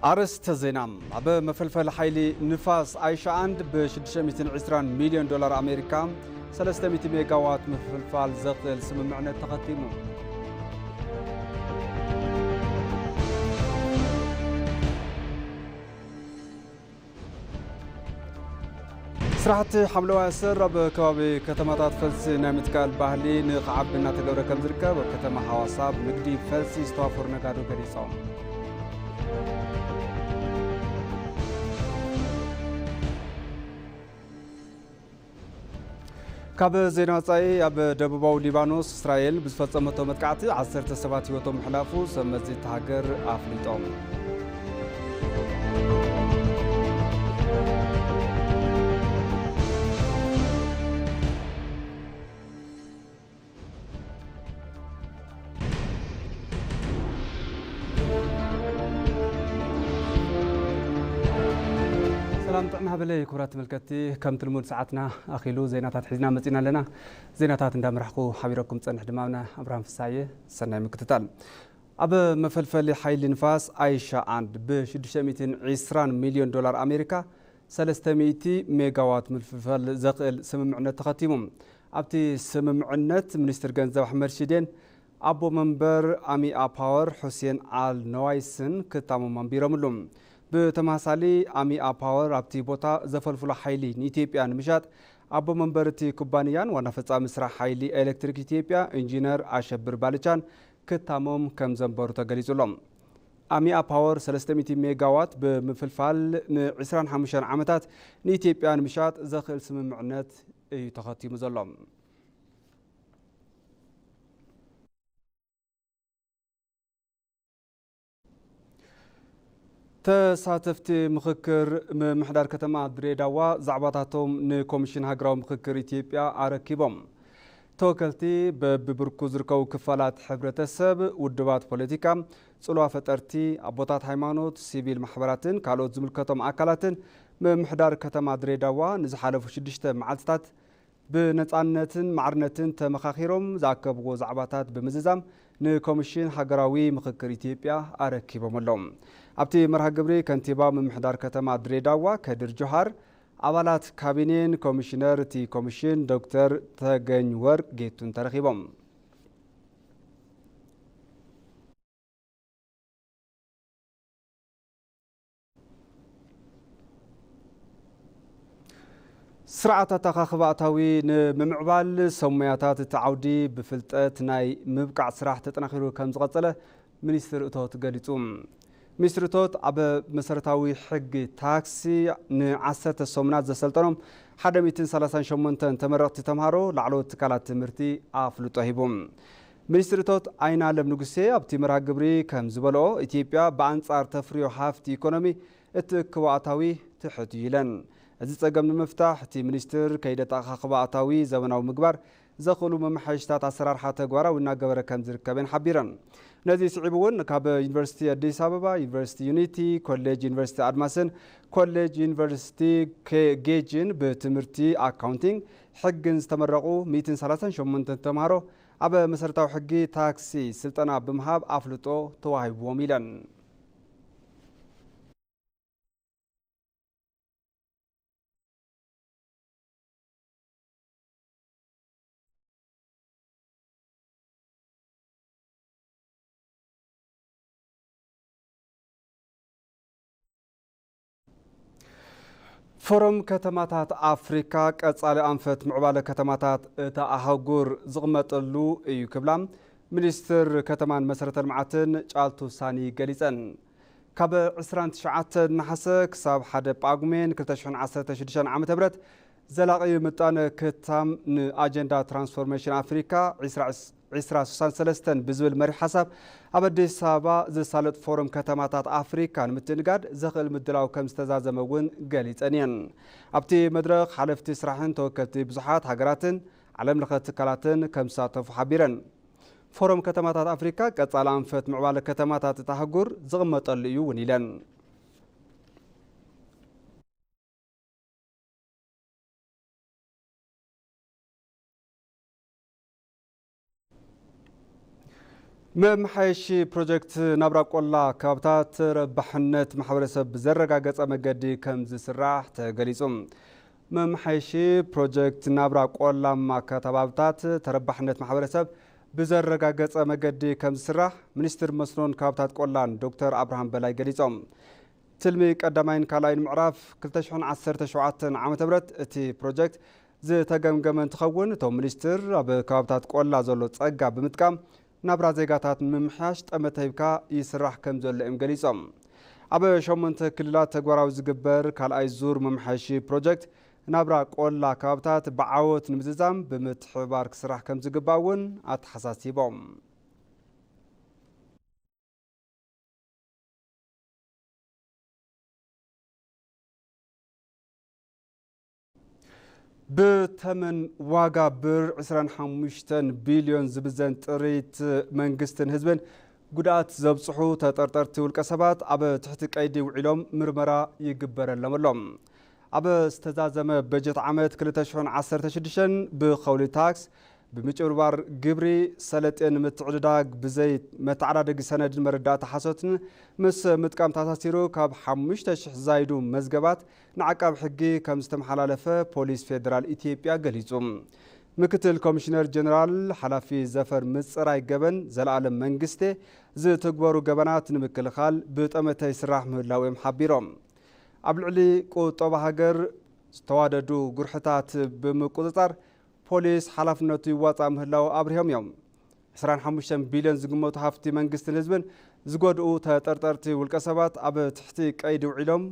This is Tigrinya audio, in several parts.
ኣርእስተ ዜና። ኣብ መፈልፈሊ ሓይሊ ንፋስ ኣይሻ ኣንድ ብ ሽዱሽተ ሚእትን ዕስራን ሚልዮን ዶላር ኣሜሪካ ሰለስተ ሚእቲ ሜጋዋት ምፍልፋል ዘኽእል ስምምዕነት ተኸቲሙ። ስራሕቲ ሓምለዋይ ኣሰር ኣብ ከባቢ ከተማታት ፈልሲ ናይ ምትካል ባህሊ ንኽዓቢ እናተገብረ ከም ዝርከብ ኣብ ከተማ ሓዋሳ ብንግዲ ፈልሲ ዝተዋፈሩ ነጋዶ ገሊጾም። ካብ ዜና ወጻኢ፣ ኣብ ደቡባዊ ሊባኖስ እስራኤል ብዝፈጸመቶ መጥቃዕቲ ዓሰርተ ሰባት ህይወቶም ምሕላፉ ሰብ መዚ እታ ሃገር ኣፍሊጦም። ሰላም ጥዕና ሃበለይ ክቡራት ተመልከትቲ፣ ከምቲ ልሙድ ሰዓትና ኣኺሉ ዜናታት ሒዝና መጺና ኣለና። ዜናታት እንዳመራሕኩ ሓቢረኩም ጸንሕ ድማ ኣነ ኣብርሃም ፍሳየ። ሰናይ ምክትታል። ኣብ መፈልፈሊ ሓይሊ ንፋስ ኣይሻ ኣንድ ብ ሽዱሽተ ሚእትን ዕስራን ሚልዮን ዶላር ኣሜሪካ ሰለስተ ሚእቲ ሜጋዋት ምፍልፋል ዘኽእል ስምምዕነት ተኸቲሙ። ኣብቲ ስምምዕነት ሚኒስትር ገንዘብ ኣሕመድ ሽዴን ኣቦ መንበር ኣሚኣ ፓወር ሑሴን ኣል ነዋይስን ክታሞም ኣንቢሮምሉ። ብተመሳሳሊ ኣሚኣ ፓወር ኣብቲ ቦታ ዘፈልፍሎ ሓይሊ ንኢትዮጵያ ንምሻጥ ኣቦ መንበር እቲ ኩባንያን ዋና ፈጻሚ ስራሕ ሓይሊ ኤሌክትሪክ ኢትዮጵያ ኢንጂነር ኣሸብር ባልቻን ክታሞም ከም ዘንበሩ ተገሊጹ ኣሎ። ኣሚኣ ፓወር ሰለስተ ሚእቲ ሜጋዋት ብምፍልፋል ን ዕስራን ሓሙሽተን ዓመታት ንኢትዮጵያ ንምሻጥ ዘኽእል ስምምዕነት እዩ ተኸቲሙ ዘሎ። ተሳተፍቲ ምኽክር ምምሕዳር ከተማ ድሬዳዋ ዛዕባታቶም ንኮሚሽን ሃገራዊ ምኽክር ኢትዮጵያ ኣረኪቦም። ተወከልቲ በብብርኩ ዝርከቡ ክፋላት ሕብረተሰብ፣ ውድባት ፖለቲካ፣ ጽልዋ ፈጠርቲ፣ ኣቦታት ሃይማኖት፣ ሲቪል ማሕበራትን ካልኦት ዝምልከቶም ኣካላትን ምምሕዳር ከተማ ድሬዳዋ ንዝሓለፉ ሽዱሽተ መዓልትታት ብነጻነትን ማዕርነትን ተመኻኺሮም ዝኣከብዎ ዛዕባታት ብምዝዛም ንኮሚሽን ሃገራዊ ምኽክር ኢትዮጵያ ኣረኪቦም ኣለዉ። ኣብቲ መርሃ ግብሪ ከንቲባ ምምሕዳር ከተማ ድሬዳዋ ከድር ጆሃር፣ ኣባላት ካቢኔን ኮሚሽነር እቲ ኮሚሽን ዶክተር ተገኝ ወርቅ ጌቱን ተረኺቦም። ስርዓት ኣተኻኽባ ኣታዊ ንምምዕባል ሰብ ሞያታት እቲ ዓውዲ ብፍልጠት ናይ ምብቃዕ ስራሕ ተጠናኺሩ ከም ዝቐጸለ ሚኒስትር እቶት ገሊጹ። ሚኒስትር እቶት ኣብ መሰረታዊ ሕጊ ታክሲ ንዓሰርተ ሰሙናት ዘሰልጠኖም ሓደ ሚእትን ሰላሳን ሸሞንተን ተመረቕቲ ተምሃሮ ላዕለዎት ትካላት ትምህርቲ ኣፍልጦ ሂቡ። ሚኒስትር እቶት ኣይናለም ንጉሴ ኣብቲ መርሃ ግብሪ ከም ዝበልኦ፣ ኢትዮጵያ ብኣንጻር ተፍርዮ ሃፍቲ ኢኮኖሚ እትእክቦ ኣታዊ ትሕት እዩ ኢለን። እዚ ጸገም ንምፍታሕ እቲ ሚኒስትር ከይደ ኣተኣኻኽባ ኣታዊ ዘበናዊ ምግባር ዘኽእሉ መመሓየሽታት ኣሰራርሓ ተግባራዊ እናገበረ ከም ዝርከበን ሓቢረን። ነዚ ስዒቡ እውን ካብ ዩኒቨርሲቲ ኣዲስ ኣበባ፣ ዩኒቨርሲቲ ዩኒቲ፣ ኮሌጅ ዩኒቨርሲቲ ኣድማስን ኮሌጅ ዩኒቨርሲቲ ኬ-፣ ጌጅን ብትምህርቲ ኣካውንቲንግ ሕግን ዝተመረቑ ሚእትን ሰላሳን ሸሞንተን ተምሃሮ ኣብ መሰረታዊ ሕጊ ታክሲ ስልጠና ብምሃብ ኣፍልጦ ተዋሂብዎም ኢለን። ፎረም ከተማታት ኣፍሪካ ቀጻሊ ኣንፈት ምዕባለ ከተማታት እታ ኣህጉር ዝቕመጠሉ እዩ ክብላ ሚኒስትር ከተማን መሰረተ ልምዓትን ጫልቱ ሳኒ ገሊጸን። ካብ ዕስራን ትሽዓተን ነሓሰ ክሳብ ሓደ ጳጉሜን ክልተ ሽሕን ዓሰርተ ሽዱሽተን ዓመተ ምህረት ዘላቒ ምጣነ ክታም ንኣጀንዳ ትራንስፎርሜሽን ኣፍሪካ ዕስራ ዕስራ ስሳን ሰለስተን ብዝብል መሪሕ ሓሳብ ኣብ ኣዲስ ኣበባ ዝሳለጥ ፎረም ከተማታት ኣፍሪካ ንምትእንጋድ ዘኽእል ምድላው ከም ዝተዛዘመ እውን ገሊጸን እየን። ኣብቲ መድረኽ ሓለፍቲ ስራሕን ተወከልቲ ብዙሓት ሃገራትን ዓለም ለኸ ትካላትን ከም ዝሳተፉ ሓቢረን። ፎረም ከተማታት ኣፍሪካ ቀጻሊ ኣንፈት ምዕባለ ከተማታት እታ ኣህጉር ዝቕመጠሉ እዩ እውን ኢለን። መምሓየሺ ፕሮጀክት ናብራ ቆላ ከባብታት ተረባሕነት ማሕበረሰብ ብዘረጋገጸ መገዲ ከም ዝስራሕ ተገሊጹ። መምሓየሺ ፕሮጀክት ናብራ ቆላማ ከባብታት ተረባሕነት ማሕበረሰብ ብዘረጋገጸ መገዲ ከም ዝስራሕ ሚኒስትር መስኖን ከባብታት ቆላን ዶክተር ኣብርሃም በላይ ገሊጾም። ትልሚ ቀዳማይን ካልኣይን ምዕራፍ ክልተ ሽሕን ዓሰርተ ሸውዓተን ዓመተ ምህረት እቲ ፕሮጀክት ዝተገምገመ እንትኸውን፣ እቶም ሚኒስትር ኣብ ከባብታት ቆላ ዘሎ ጸጋ ብምጥቃም ናብራ ዜጋታት ንምምሕያሽ ጠመተ ሂብካ ይስራሕ ከም ዘሎ እዮም ገሊጾም። ኣብ ሸሞንተ ክልላት ተግባራዊ ዝግበር ካልኣይ ዙር መምሓየሺ ፕሮጀክት ናብራ ቆላ ከባብታት ብዓወት ንምዝዛም ብምትሕብባር ክስራሕ ከም ዝግባእ እውን ኣተሓሳሲቦም። ብተመን ዋጋ ብር ዕስራን ሓሙሽተን ቢልዮን ዝብዘን ጥሪት መንግስትን ህዝብን ጉድኣት ዘብፅሑ ተጠርጠርቲ ውልቀ ሰባት ኣብ ትሕቲ ቀይዲ ውዒሎም ምርመራ ይግበረሎም ኣሎ። ኣብ ዝተዛዘመ በጀት ዓመት ክልተ ሽሕን ዓሰርተ ሽዱሽተን ብኸውሊ ታክስ፣ ብምጭብርባር ግብሪ፣ ሰለጤ ንምትዕድዳግ ብዘይ መተዓዳደጊ ሰነድን መረዳእታ ሓሶትን ምስ ምጥቃም ተኣሳሲሩ ካብ ሓሙሽተ ሽሕ ዝዛይዱ መዝገባት ንዓቃቢ ሕጊ ከም ዝተመሓላለፈ ፖሊስ ፌደራል ኢትዮጵያ ገሊጹ። ምክትል ኮሚሽነር ጀነራል ሓላፊ ዘፈር ምጽራይ ገበን ዘለኣለም መንግስቴ፣ ዝትግበሩ ገበናት ንምክልኻል ብጠመተ ይስራሕ ምህላው እዮም ሓቢሮም። ኣብ ልዕሊ ቁጠባ ሃገር ዝተዋደዱ ጉርሕታት ብምቁጽጻር ፖሊስ ሓላፍነቱ ይዋጻእ ምህላው ኣብሪሆም እዮም። ዕስራን ሓሙሽተን ቢልዮን ዝግመቱ ሃፍቲ መንግስትን ህዝብን ዝጎድኡ ተጠርጠርቲ ውልቀ ሰባት ኣብ ትሕቲ ቀይዲ ውዒሎም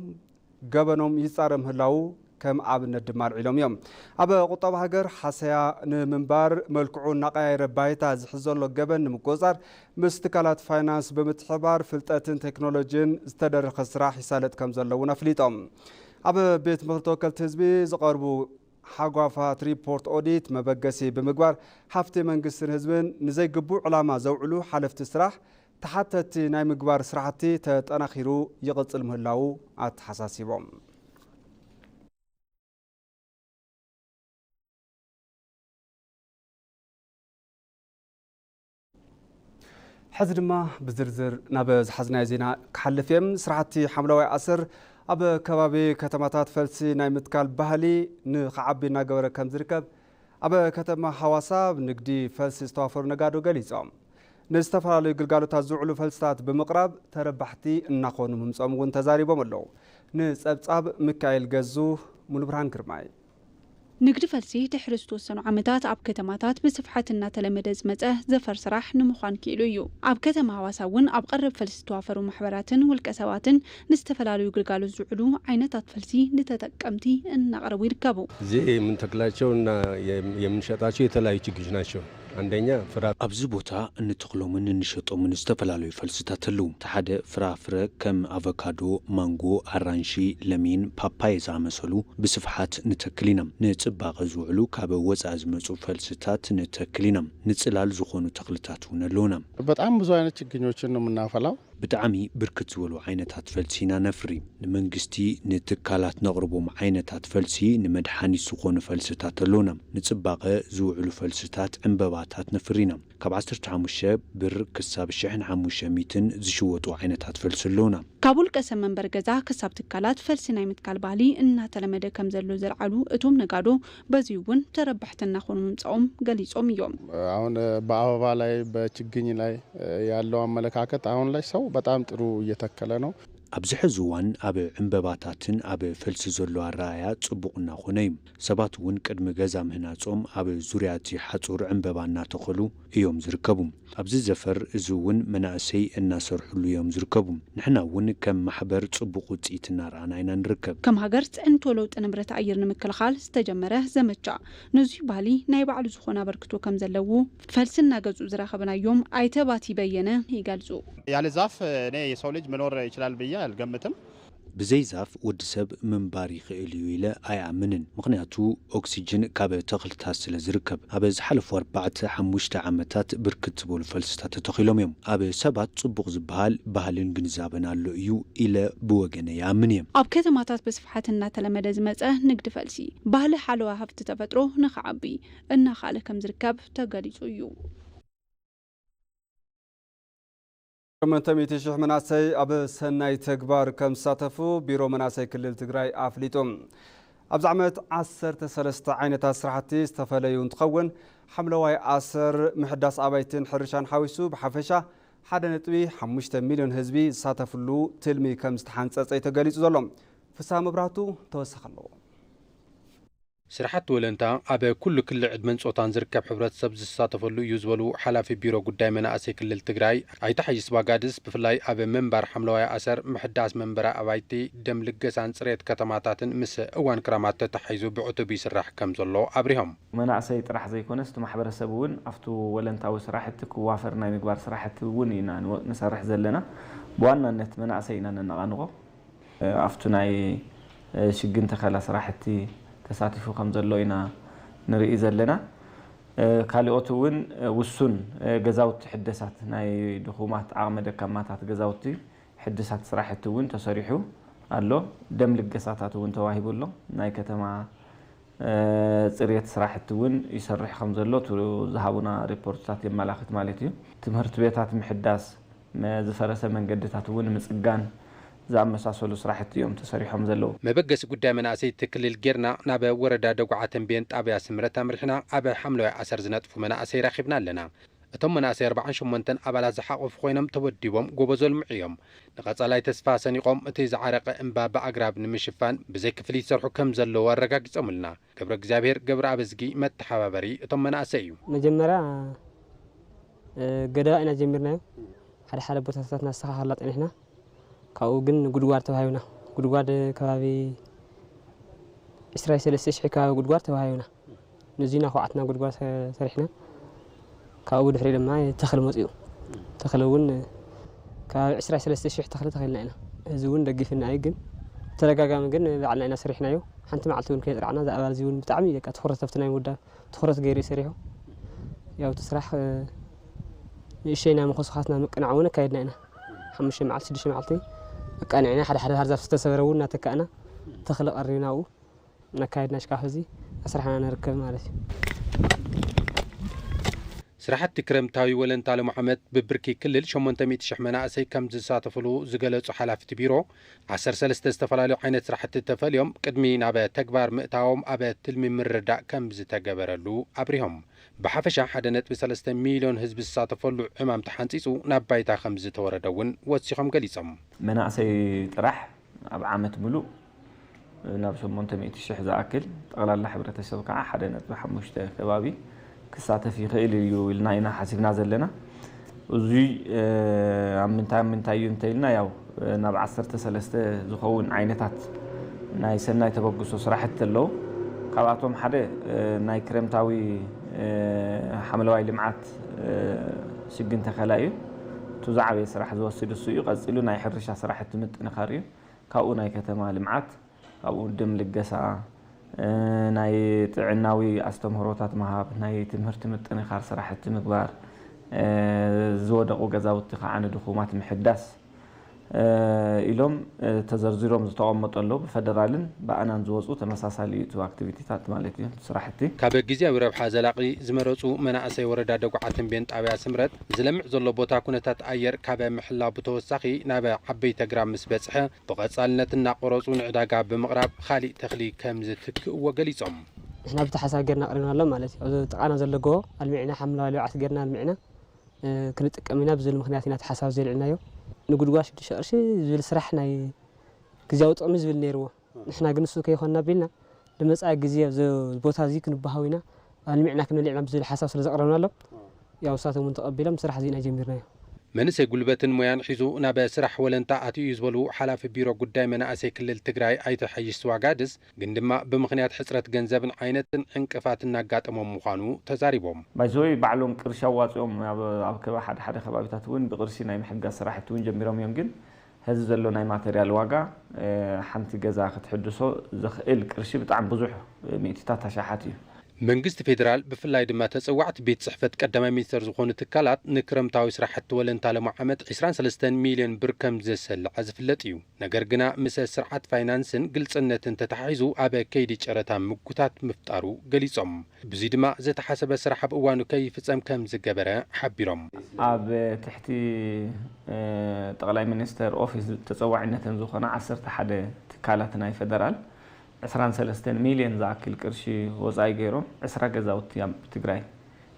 ገበኖም ይጻረ ምህላው ከም ኣብነት ድማ ኣልዒሎም እዮም። ኣብ ቁጠባ ሃገር ሓሰያ ንምንባር መልክዑ እናቀያየረ ባይታ ዝሕዝ ዘሎ ገበን ንምቁጽጻር ምስ ትካላት ፋይናንስ ብምትሕባር ፍልጠትን ቴክኖሎጂን ዝተደረኸ ስራሕ ይሳለጥ ከም ዘሎ እውን ኣፍሊጦም። ኣብ ቤት ምኽሪ ተወከልቲ ህዝቢ ዝቐርቡ ሓጓፋት ሪፖርት ኦዲት መበገሲ ብምግባር ሃፍቲ መንግስትን ህዝብን ንዘይግቡእ ዕላማ ዘውዕሉ ሓለፍቲ ስራሕ ተሓተቲ ናይ ምግባር ስራሕቲ ተጠናኺሩ ይቕጽል ምህላዉ ኣተሓሳሲቦም። ሕዚ ድማ ብዝርዝር ናብ ዝሓዝናዮ ዜና ክሓልፍ እየ። ስራሕቲ ሓምለዋይ ኣሰር ኣብ ከባቢ ከተማታት ፈልሲ ናይ ምትካል ባህሊ ንኽዓቢ እናገበረ ከም ዝርከብ ኣብ ከተማ ሃዋሳ ኣብ ንግዲ ፈልሲ ዝተዋፈሩ ነጋዶ ገሊጾም። ንዝተፈላለዩ ግልጋሎታት ዝውዕሉ ፈልስታት ብምቕራብ ተረባሕቲ እናኾኑ ምምጾም እውን ተዛሪቦም ኣለዉ። ንጸብጻብ ሚካኤል ገዙ፣ ሙሉብርሃን ግርማይ። ንግዲ ፈልሲ ድሕሪ ዝተወሰኑ ዓመታት ኣብ ከተማታት ብስፍሓት እናተለመደ ዝመጸ ዘፈር ስራሕ ንምዃን ክኢሉ እዩ። ኣብ ከተማ ሃዋሳ እውን ኣብ ቀረብ ፈልሲ ዝተዋፈሩ ማሕበራትን ውልቀ ሰባትን ንዝተፈላለዩ ግልጋሎት ዝውዕሉ ዓይነታት ፈልሲ ንተጠቀምቲ እናቕረቡ ይርከቡ። እዚህ የምንተክላቸው እና የም-፣ የምንሸጣቸው የተለያዩ ችግኞች ናቸው። አንደኛ ፍራ- ኣብዚ ቦታ እንተኽሎምን እንሸጦምን ዝተፈላለዩ ፈልስታት ኣለዉ። እቲ ሓደ ፍራፍረ ከም ኣቮካዶ፣ ማንጎ፣ ኣራንሺ፣ ለሚን፣ ፓፓየ ዝኣመሰሉ ብስፍሓት ንተክል ኢና። ንጽባቐ ዝውዕሉ ካብ ወጻኢ ዝመጹ ፈልስታት ንተክል ኢና። ንጽላል ዝኾኑ ተኽልታት እውን ኣለዉና። በጣም ብዙ አይነት ችግኞችን ነው የምናፈላው። ብጣዕሚ ብርክት ዝበሉ ዓይነታት ፈልሲ ኢና ነፍሪ። ንመንግስቲ፣ ንትካላት ነቕርቦም ዓይነታት ፈልሲ፣ ንመድሓኒት ዝኾኑ ፈልስታት ኣለዉና። ንጽባቐ ዝውዕሉ ፈልስታት፣ ዕምበባታት ነፍሪ ኢና። ካብ ዓሰርተ ሓሙሽተ ብር ክሳብ ሽሕን ሓሙሽተ ሚእትን ዝሽወጡ ዓይነታት ፈልሲ ኣለዉና። ካብ ውልቀ ሰብ መንበሪ ገዛ ክሳብ ትካላት ፈልሲ ናይ ምትካል ባህሊ እናተለመደ ከም ዘሎ ዘልዓሉ እቶም ነጋዶ፣ በዚ እውን ተረባሕቲ እናኾኑ ምምጻኦም ገሊጾም እዮም። አሁን በአበባ ላይ፣ በችግኝ ላይ ያለው አመለካከት አሁን ላይ ሰው በጣም ጥሩ እየተከለ ነው። ኣብዚ ሕዚ እዋን ኣብ ዕምበባታትን ኣብ ፈልሲ ዘሎ ኣረኣእያ ጽቡቕ እናኾነ እዩ። ሰባት እውን ቅድሚ ገዛ ምህናጾም ኣብ ዙርያ እቲ ሓጹር ዕምበባ እናተኸሉ እዮም ዝርከቡ። ኣብዚ ዘፈር እዚ እውን መናእሰይ እናሰርሕሉ እዮም ዝርከቡ። ንሕና እውን ከም ማሕበር ጽቡቕ ውጽኢት እናረኣና ኢና ንርከብ። ከም ሃገር ጽዕንቶ ለውጢ ንብረት ኣየር ንምክልኻል ዝተጀመረ ዘመቻ ነዙይ ባህሊ ናይ ባዕሉ ዝኾነ ኣበርክቶ ከም ዘለዎ ፈልሲ እናገዝኡ ዝረኸብናዮም ኣይተ ባቲ በየነ ይገልጹ። ያለ ዛፍ እኔ የሰው ልጅ መኖር ይችላል ብዬ አልገምትም። ብዘይ ዛፍ ወዲ ሰብ ምንባር ይኽእል እዩ ኢለ ኣይኣምንን። ምኽንያቱ ኦክሲጅን ካብ ተኽልታት ስለ ዝርከብ። ኣብ ዝሓለፉ ኣርባዕተ ሓሙሽተ ዓመታት ብርክት ዝበሉ ፈልስታት ተተኺሎም እዮም። ኣብ ሰባት ጽቡቕ ዝበሃል ባህልን ግንዛበን ኣሎ እዩ ኢለ ብወገነ ይኣምን እየ። ኣብ ከተማታት ብስፍሓት እናተለመደ ዝመጸ ንግዲ ፈልሲ፣ ባህሊ ሓለዋ ሃፍቲ ተፈጥሮ ንኽዓቢ እናኻለ ከም ዝርከብ ተገሊጹ እዩ። ሸሞንተ ሚእቲ ሽሕ መናእሰይ ኣብ ሰናይ ተግባር ከም ዝሳተፉ ቢሮ መናእሰይ ክልል ትግራይ ኣፍሊጡ። ኣብዚ ዓመት ዓሰርተ ሰለስተ ዓይነታት ስራሕቲ ዝተፈለዩ እንትኸውን፣ ሓምለዋይ ኣሰር፣ ምሕዳስ ኣባይትን ሕርሻን ሓዊሱ ብሓፈሻ ሓደ ነጥቢ ሓሙሽተ ሚልዮን ህዝቢ ዝሳተፍሉ ትልሚ ከም ዝተሓንፀፀ እዩ ተገሊፁ ዘሎ። ፍስሃ መብራህቱ ተወሳኺ ኣለዎ። ስራሕቲ ወለንታ ኣብ ኩሉ ክሊ ዕድመን ፆታን ዝርከብ ሕብረተሰብ ዝሳተፈሉ እዩ ዝበሉ ሓላፊ ቢሮ ጉዳይ መናእሰይ ክልል ትግራይ ኣይተ ሓይሽ ባጋድስ፣ ብፍላይ ኣብ ምንባር ሓምለዋይ ኣሰር፣ ምሕዳስ መንበሪ ኣባይቲ፣ ደም ልገሳን ፅሬት ከተማታትን ምስ እዋን ክራማት ተታሒዙ ብዕቱብ ይስራሕ ከም ዘሎ ኣብሪሆም። መናእሰይ ጥራሕ ዘይኮነስ እቲ ማሕበረሰብ እውን ኣብቲ ወለንታዊ ስራሕቲ ክዋፈር ናይ ምግባር ስራሕቲ እውን ኢና ንወ-፣ ንሰርሕ ዘለና። ብዋናነት መናእሰይ ኢና ነነቓንቖ። ኣብቲ ናይ ሽግን ተኸላ ስራሕቲ ተሳቲፉ ከም ዘሎ ኢና ንርኢ ዘለና። ካልኦት እውን ውሱን ገዛውቲ ሕደሳት፣ ናይ ድኹማት ዓቕመ ደካማታት ገዛውቲ ሕድሳት ስራሕቲ እውን ተሰሪሑ ኣሎ። ደም ልገሳታት እውን ተዋሂቡ ኣሎ። ናይ ከተማ ጽሬት ስራሕቲ እውን ይሰርሕ ከም ዘሎ እቲ ዝሃቡና ሪፖርትታት የመላኽት ማለት እዩ። ትምህርቲ ቤታት ምሕዳስ፣ መ-፣ ዝፈረሰ መንገድታት እውን ምጽጋን ዝኣመሳሰሉ ስራሕቲ እዮም ተሰሪሖም ዘለዉ። መበገሲ ጉዳይ መናእሰይ እቲ ክልል ጌርና ናብ ወረዳ ደጉዓ ተንቤን ጣብያ ስምረት ኣምሪሕና ኣብ ሓምለዋይ ኣሰር ዝነጥፉ መናእሰይ ረኺብና ኣለና። እቶም መናእሰይ ኣርባዓን ሸሞንተን ኣባላት ዝሓቖፉ ኮይኖም ተወዲቦም ጎቦ ዘልምዑ እዮም። ንቐጻላይ ተስፋ ሰኒቖም እቲ ዝዓረቐ እምባ ብኣግራብ ንምሽፋን ብዘይ ክፍሊት ይሰርሑ ከም ዘለዉ ኣረጋጊጾምልና። ገብረ እግዚኣብሔር ገብረኣበዝጊ መተሓባበሪ እቶም መናእሰይ እዩ። መጀመርያ፣ እ፣ ገደባ ኢና ጀሚርናዮ። ሓደ ሓደ ቦታታት እናስተኻኸልና ጸኒሕና። ካብኡ ግን ጉድጓድ ተዋሂቡና። ጉድጓድ ከባቢ ዕስራ ሰለስተ ሽሕ ከባቢ ጉድጓድ ተዋሂቡና። ነዚ ኢና ኳዓትና ጉድጓድ ሰ-፣ ሰሪሕና። ካብኡ ብድሕሪ ድማ ተኽሊ መጺኡ። ተኽሊ እውን ከባቢ ዕስራ ሰለስተ ሽሕ ተኽሊ ተኺልና ኢና። እዚ እውን ደጊፍና እዩ፣ ግን ተደጋጋሚ ግን ባዕልና ኢና ሰሪሕናዮ። ሓንቲ መዓልቲ እውን ከየጽራዕና፣ እዚ ኣባል እዚ እውን ብጣዕሚ በቃ ትኹረት ኣብቲ ናይ ምውዳብ ትኹረት ገይሩ እዩ ሰሪሑ። ያው እቲ ስራሕ፣ እ፣ ንእሽተይ ናይ መኾስኻትና ምቅናዕ እውን ኣካይድና ኢና። ሓሙሽተ መዓልቲ፣ ሽዱሽተ መዓልቲ ኣቃኒዕና፣ ሓደ ሓደ ባህር ዛፍ ዝተሰበረ እውን እናተካእና ተኽሊ ቀሪብና ኣብኡ እናካየድና ሽካፍ እዚ ኣስራሕና ንርከብ ማለት እዩ። ስራሕቲ ክረምታዊ ወለንታ ሎም ዓመት ብብርኪ ክልል ሸሞንተ ሚእቲ ሽሕ መናእሰይ ከም ዝሳተፍሉ ዝገለጹ ሓላፊ እቲ ቢሮ፣ ዓሰርተ ሰለስተ ዝተፈላለዩ ዓይነት ስራሕቲ ተፈልዮም ቅድሚ ናብ ተግባር ምእታዎም ኣብ ትልሚ ምርዳእ ከም ዝተገበረሉ ኣብሪሆም። ብሓፈሻ ሓደ ነጥቢ ሰለስተ ሚልዮን ህዝቢ ዝሳተፈሉ ዕማም ተሓንጺጹ ናብ ባይታ ከም ዝተወረደ እውን ወሲኾም ገሊጾም። መናእሰይ ጥራሕ ኣብ ዓመት ምሉእ ናብ ሸሞንተ ሚእቲ ሽሕ ዝኣክል፣ ጠቕላላ ሕብረተሰብ ከዓ ሓደ ነጥቢ ሓሙሽተ ከባቢ ክሳተፍ ይኽእል እዩ ኢልና ኢና ሓሲብና ዘለና። እዙይ፣ እ፣ ኣብ ምንታይ፣ ኣብ ምንታይ እዩ እንተኢልና፣ ያው፣ እ፣ ናብ ዓሰርተ ሰለስተ ዝኸውን ዓይነታት ናይ ሰናይ ተበግሶ ስራሕቲ ኣለዉ። ካብኣቶም ሓደ፣ እ፣ ናይ ክረምታዊ፣ እ፣ ሓምለዋይ ልምዓት፣ እ፣ ሽግን ተኸላ እዩ። እቱ ዝዓበየ ስራሕ ዝወስድ እሱ እዩ። ቀፂሉ ናይ ሕርሻ ስራሕቲ ምጥንኻር እዩ። ካብኡ ናይ ከተማ ልምዓት፣ ካብኡ ደም ልገሳ፣ እ፣ ናይ ጥዕናዊ ኣስተምህሮታት ምሃብ፣ ናይ ትምህርቲ ምጥንኻር ስራሕቲ ምግባር፣ እ፣ ዝወደቑ ገዛውቲ ከዓ ንድኹማት ምሕዳስ፣ እ፣ ኢሎም፣ እ፣ ተዘርዚሮም ዝተቐመጡ ኣለዉ። ብፈደራልን ብኣናን ዝወፁ ተመሳሳሊ እዩ እቲ ኣክቲቪቲታት ማለት እዩ፣ እቲ ስራሕቲ። ካብ ግዜያዊ ረብሓ ዘላቒ ዝመረፁ መናእሰይ ወረዳ ደጉዓ ተንቤን ጣብያ ስምረት ዝለምዕ ዘሎ ቦታ ኩነታት ኣየር ካብ ምሕላው ብተወሳኺ ናብ ዓበይቲ ኣግራብ ምስ በፅሐ ብቐጻልነት እናቆረጹ ንዕዳጋ ብምቕራብ ካሊእ ተኽሊ ከም ዝትክእዎ ገሊጾም። ንሕና ብቲ ሓሳብ ጌርና ኣቕሪብናሎም ማለት እዩ። ኣብ ጥቓና ዘሎ ጎቦ ኣልሚዕና ሓምለዋይ ልምዓት ጌርና ኣልሚዕና፣ እ፣ ክንጥቀም ኢና ብዝብል ምኽንያት ኢና እቲ ሓሳብ ዘልዕልናዮ። ንጉድጓድ ሽዱሽተ ቅርሺ ዝብል ስራሕ ናይ ግዝያዊ ጥቕሚ ዝብል ነይርዎ። ንሕና ግን እሱ ከይኾንና ኣቢልና ንመጻኢ ግዜ ኣብዚ ቦታ እዚ ክንበሃው ኢና፣ ኣልሚዕና ክንበልዕ ኢና ብዝብል ሓሳብ ስለ ዘቕረብናሎም፣ ያው እሳቶም እውን ተቐቢሎም ስራሕ እዚ ኢና ጀሚርናዮ። መንእሰይ ጉልበትን ሞያን ሒዙ ናብ ስራሕ ወለንታ ኣትዩ እዩ ዝበሉ ሓላፊ ቢሮ ጉዳይ መናእሰይ ክልል ትግራይ ኣይተ ሓይሽ ስዋጋድስ፣ ግን ድማ ብምኽንያት ሕፅረት ገንዘብን ዓይነትን ዕንቅፋት እናጋጠሞም ምዃኑ ተዛሪቦም። ባይዘወይ ባዕሎም ቅርሺ ኣዋፂኦም ኣብ፣ ኣብ ከባ-፣ ሓደ ሓደ ከባቢታት እውን ብቅርሺ ናይ ምሕጋዝ ስራሕቲ እውን ጀሚሮም እዮም። ግን ሕዚ ዘሎ ናይ ማተርያል ዋጋ፣ እ፣ ሓንቲ ገዛ ክትሕድሶ ዘኽእል ቅርሺ ብጣዕሚ ብዙሕ፣ እ፣ ሚእትታት ኣሽሓት እዩ። መንግስቲ ፌዴራል ብፍላይ ድማ ተጸዋዕቲ ቤት ጽሕፈት ቀዳማይ ሚኒስተር ዝኾኑ ትካላት ንክረምታዊ ስራሕቲ ወለንታ ሎሚ ዓመት ዕስራን ሰለስተን ሚልዮን ብር ከም ዘሰልዐ ዝፍለጥ እዩ። ነገር ግና ምስ ስርዓት ፋይናንስን ግልጽነትን ተተሓሒዙ ኣብ ከይዲ ጨረታ ምጉታት ምፍጣሩ ገሊጾም። ብዙይ ድማ ዝተሓሰበ ስራሕ ኣብ እዋኑ ከይፍጸም ከም ዝገበረ ሓቢሮም። ኣብ ትሕቲ ጠቕላይ ሚኒስተር ኦፊስ ተጸዋዕነተን ዝኾና ዓሰርተ ሓደ ትካላት ናይ ፌደራል ዕስራን ሰለስተን ሚልዮን ዝኣክል ቅርሺ ወፃኢ ገይሮም ዕስራ ገዛውቲ ኣብ ትግራይ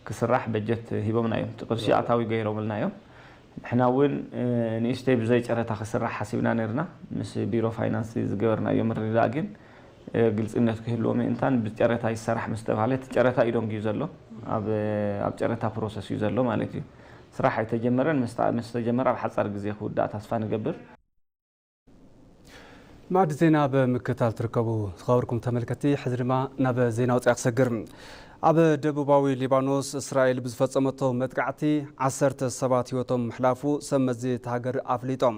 ክስራሕ በጀት ሂቦምና እዮም። እቲ ቅርሺ ኣታዊ ገይሮምልና እዮም። ንሕና እውን ንእሽተይ ብዘይ ጨረታ ክስራሕ ሓሲብና ነርና ምስ ቢሮ ፋይናንስ ዝገበርናዮ ምርድዳእ ግን ግልፅነት ክህልዎ ምእንታን ብጨረታ ይሰራሕ ምስ ተባሃለ እቲ ጨረታ እዩ ደንጊዩ ዘሎ። ኣብ ጨረታ ፕሮሰስ እዩ ዘሎ ማለት እዩ። ስራሕ ኣይተጀመረን። ምስ ተጀመረ ኣብ ሓፃር ግዜ ክውዳእ ተስፋ ንገብር። ማዕድ ዜና ብምክትታል ትርከቡ ዝኸበርኩም ተመልከቲ፣ ሕዚ ድማ ናብ ዜና ወፃኢ ክሰግር። ኣብ ደቡባዊ ሊባኖስ እስራኤል ብዝፈጸመቶ መጥቃዕቲ ዓሰርተ ሰባት ህይወቶም ምሕላፉ ሰብ መዚ እቲ ሃገር ኣፍሊጦም።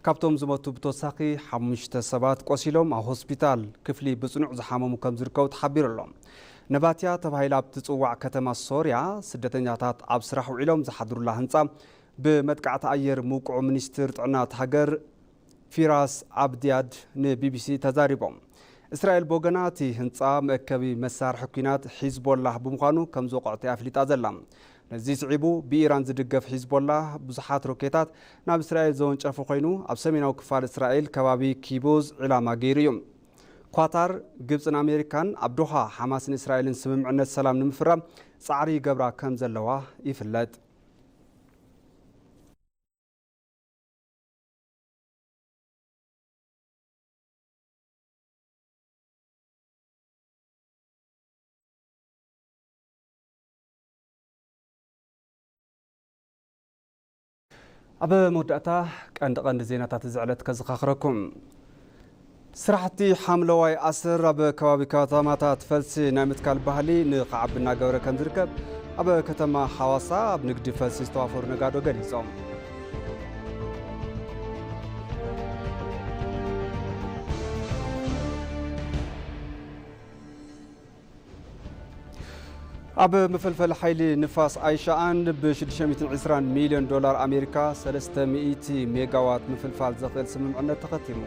ካብቶም ዝሞቱ ብተወሳኺ ሓሙሽተ ሰባት ቆሲሎም ኣብ ሆስፒታል ክፍሊ ብጽኑዕ ዝሓመሙ ከም ዝርከቡ ተሓቢሩ ኣሎ። ነባትያ ተባሂላ ኣብ ትጽዋዕ ከተማ ሶርያ ስደተኛታት ኣብ ስራሕ ውዒሎም ዝሓድሩላ ህንጻ ብመጥቃዕቲ ኣየር ምውቅዑ ሚኒስትር ጥዕና እቲ ሃገር ፊራስ ኣብድያድ ንቢቢሲ ተዛሪቦም። እስራኤል ብወገና እቲ ህንጻ መእከቢ መሳርሒ ኲናት ሒዝቦላህ ብምዃኑ ከም ዝወቕዖ እያ ኣፍሊጣ ዘላ። ነዚ ስዒቡ ብኢራን ዝድገፍ ሒዝቦላህ ብዙሓት ሮኬታት ናብ እስራኤል ዘወንጨፈ ኮይኑ ኣብ ሰሜናዊ ክፋል እስራኤል ከባቢ ኪቡዝ ዕላማ ገይሩ እዩ። ኳታር፣ ግብጽን ኣሜሪካን ኣብ ዶሃ ሓማስን እስራኤልን ስምምዕነት ሰላም ንምፍራም ጻዕሪ ይገብራ ከም ዘለዋ ይፍለጥ። ኣብ መወዳእታ ቀንዲ ቀንዲ ዜናታት እዚ ዕለት ከዘኻኽረኩም። ስራሕቲ ሓምለዋይ ኣሰር ኣብ ከባቢ ከተማታት ፈልሲ ናይ ምትካል ባህሊ ንኽዓቢ እናገበረ ከም ዝርከብ ኣብ ከተማ ሓዋሳ ኣብ ንግዲ ፈልሲ ዝተዋፈሩ ነጋዶ ገሊጾም። ኣብ ምፍልፈል ሓይሊ ንፋስ ኣይሻኣን ብ ሽዱሽተ ሚእትን ዕስራን ሚልዮን ዶላር ኣሜሪካ ሰለስተ ሚእቲ ሜጋዋት ምፍልፋል ዘኽእል ስምምዕነት ተኸቲሙ።